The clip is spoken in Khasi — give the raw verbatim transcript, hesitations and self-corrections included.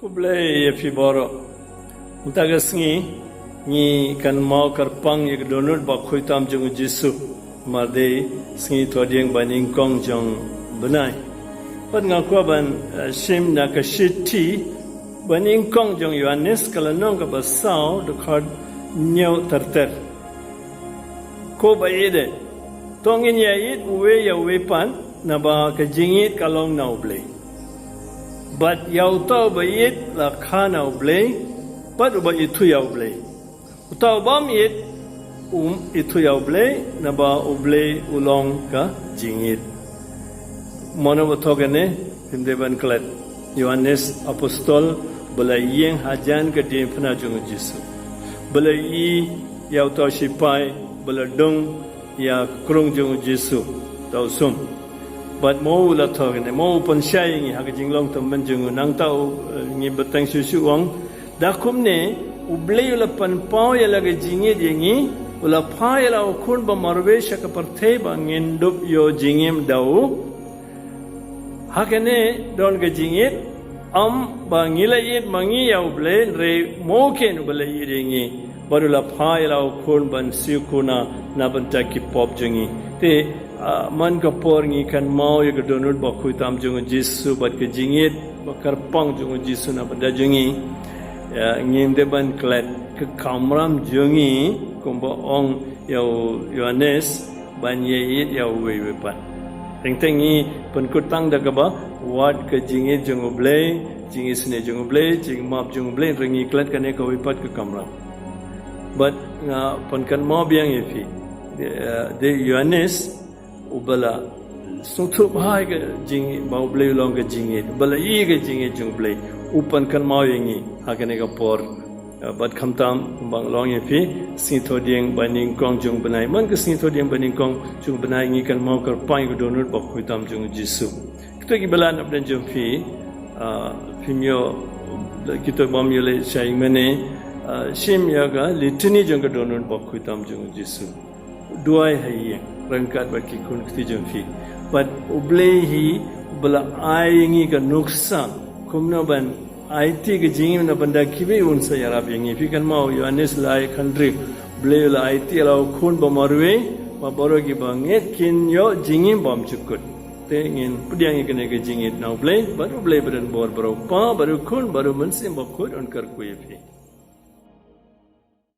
Khublei ïa phi baroh. Mynta ka sngi ngi kynmaw kyrpang ïa ka dohnud bakhuid tam jong u Jisu. Namar dei sngi Thohdieng banyngkong jong u bnai. Bad nga kwah ban, eh, shim na ka shithi banyngkong jong u Ïoannis ka lynnong kaba saw, dkhot hynñiew ter ter. Ko ba ïeit, to ngin ïa ïeit uwei ïa uwei pat, naba ka jingïeit ka long na u Blei. Bad ïa uta uba ïeit la kha na u Blei, bad uba ithuh ïa u Blei. Uta u bym ïeit um ithuh ïa u Blei, naba u Blei u long ka jingïeit. Mano ba thoh kane, phim dei ban klet. Ïoannis apostol ba la ïeng hajan ka diengphna jong u Jisu, ba la ïohi ïa uta u shipai ba la dung ïa ka krung jong u Jisu, uta u sum. Bad mo u la thoh kane, mo u pynshai ïa ngi ha ka jinglong tymmen jong u, nangta u, eh, ngi bteng shuh shuh u ong, da kumne u Blei u la pynpaw ïa la ka jingïeit ïa ngi, u la phah ïa la u Khun ba marwei sha ka pyrthei ba ngin dup ïoh jingim da u. Ha kane don ka jingïeit, ym ba ngi la ïeit ma ngi ïa u Blei, hynrei mo u ken uba la ïeit ïa ngi, bad u la phah ïa la u Khun ban siew kuna na bynta ki pop jong ngi. Te, ah, man ka por ngi kynmaw ïa ka dohnud bakhuid tam jong u Jisu bad ka jingïeit ba kyrpang jong u Jisu na bynta jong ngi. Ïa, ngim dei ban klet ka kamram jong ngi, kumba ong ïa u Ïoannis, ban ïa ïeit ïa uwei uwei pat. Teng teng ngi pynkut tang da kaba wad ka jingïeit jong u Blei, jingisynei jong u Blei, jingmap jong u Blei, hynrei ngi klet kane kawei pat ka kamram. Bad nga pynkynmaw biang ïa phi, eh, dei u Ïoannis uba la sngewthuh bha ïa ka jingïeit ba u Blei u long ka jingïeit, uba la ïohi ka jingïeit jong u Blei, u pynkynmaw ïa ngi ha kane ka por. Eh, bad khamtam kumba nga la ong ïa phi, sngi Thohdieng banyngkong jong u bnai. Man ka sngi Thohdieng banyngkong jong u bnai ngi kynmaw kyrpang ïa ka dohnud bakhuid tam jong u Jisu. Kito kiba la ap dien jong phi, ah, phim ïoh, kito bym ïoh leit shai mynne, ah, shim ïa ka litany jong ka dohnud bakhuid tam jong u Jisu. Duwai ha ïing ryngkat bad ki khun kti jong phi. Bad u Blei hi uba la ai ïa ngi ka nuksa kumno ban aiti ka jingim na bynta kiwei, un sa ïarap ïa ngi. Phi kynmaw, Ïoannis lai khyndai, u Blei u la aiti ïa la u Khun ba marwei ba baroh kiba ngeit kin ïoh jingim bymjukut. Te ngin pdiang ïa kane ka jingïeit na u Blei, bad u Blei ba donbor, bad u Kpa, bad u Khun, bad u Mynsiem Bakhuid un kyrkhu ïa phi.